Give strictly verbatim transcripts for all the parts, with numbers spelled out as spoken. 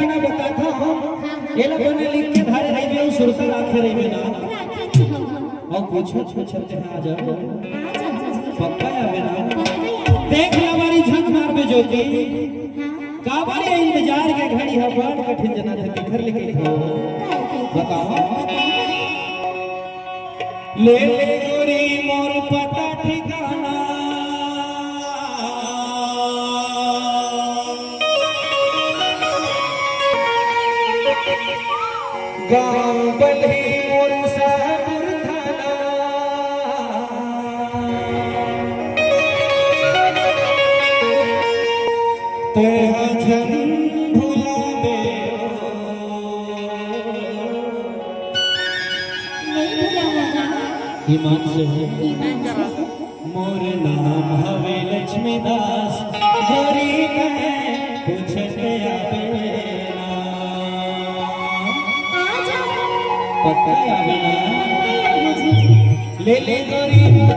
आगे ना बताता हूँ। हाँ, हाँ। एला बने लिख के धारे रहिबे, अउ सुरता राखे रहिबे ना। राखे नहीं हम। अउ पूछत पूछत तेहा आ जाबे। आ जाबे। पक्का आबे ना? पक्का आबे। देख ला बारी झक मारबे ज्योति। हाँ। काबर ये इंतजार के घड़ी ह बड़ कठिन जनाथे, तेखर ले कहिथंव। बताओ। ले ले गोरी मोर पता ठिकाना। गाँव बलही मोर शाहपुर थाना। तेहा झन भुलाबे। नहीं भुलाऊंगा। ईमान से हो। ईमान से। मोर नाम हवे लक्ष्मीदास, गोरी मैं पूछत आबे ना। आ जाओ। पक्का आबे ना? पक्का आबे जी। ले ले गोरी मोर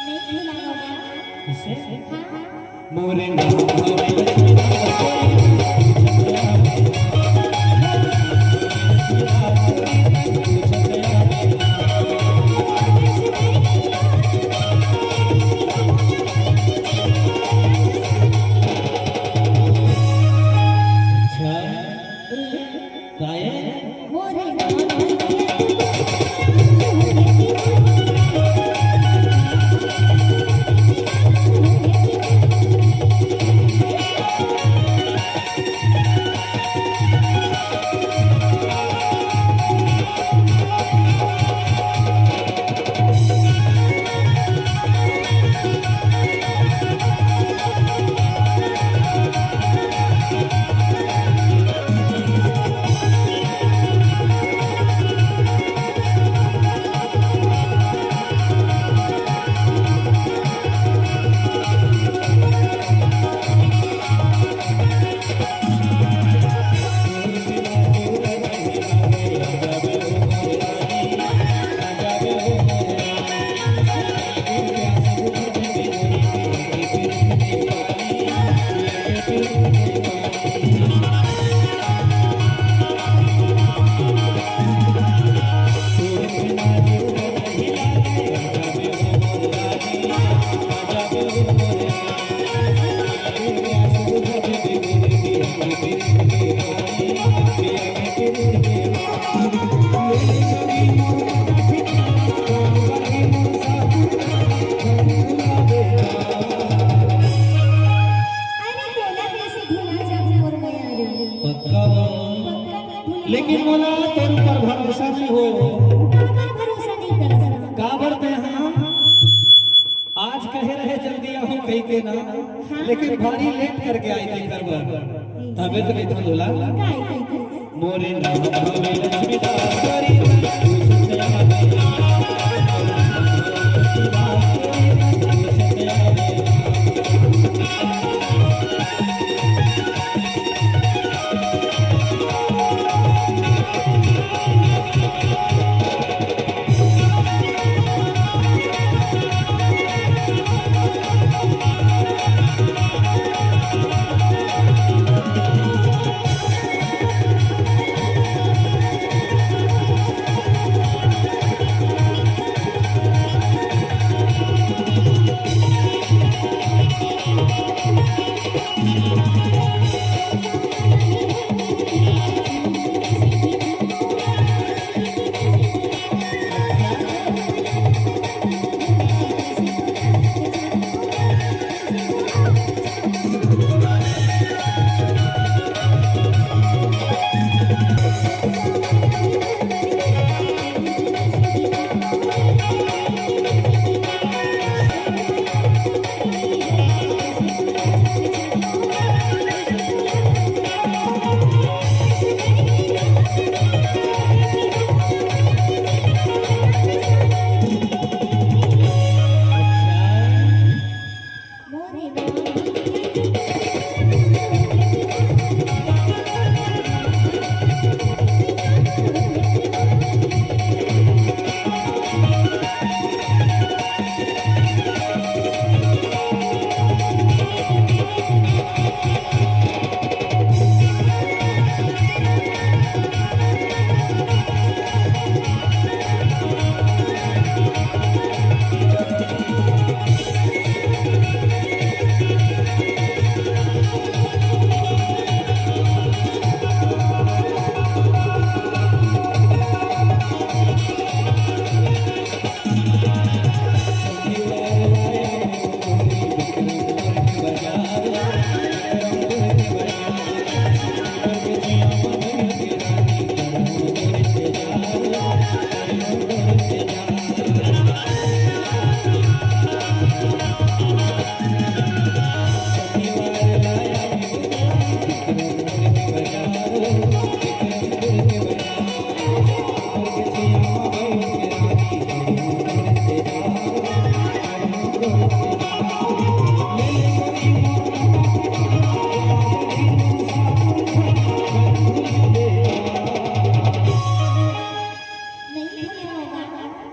नहीं भुलाऊंगा। इसे? हाँ। मोरे नाम हवे लक्ष्मीदास। अच्छा, काय? अरे तेला कैसे भुला जाऊं मोर मयारी। पक्का बा। पक्का नहीं भुला। लेकिन मोला तोर ऊपर भरोसा नहीं हो। काबर भरोसा नहीं करस ना? काबर ते हाँ? आज कहे रहे जल्दी आहूं कहिके ना, हाँ। लेकिन भारी लेट करके आए तेकर बर। तबे तो कहिथंव तोला। काय कहिथस? मोरे नाम हवे लक्ष्मीदास, गरीब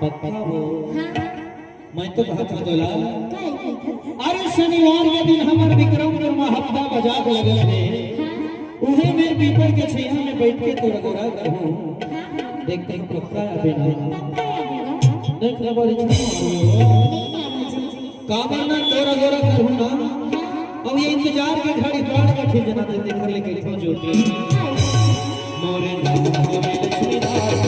पक्का वो? हाँ। मैं तो कहत हँव तोला। काय कहत हस? अरे, शनिवार के दिन हमर विक्रमपुर म हफ्ता बाजार लगत हे। हाँ। उहें मेर पीपर के छइहाँ में बइठ के तोर अगोरा करहूँ। हाँ, हाँ। देखत हँव पक्का आबे ना। पक्का आबे ना। देख ले बड़ी छइहाँ में हो। नहीं आबे जी। काबर ना तोर अगोरा करहूँ ना। हाँ। अउ ये इंतजार के घड़ी बाढ़ के ठीक जना दे, देख ले कइसे ज्योति। मोरे नाम मोरे लक्ष्मी दास।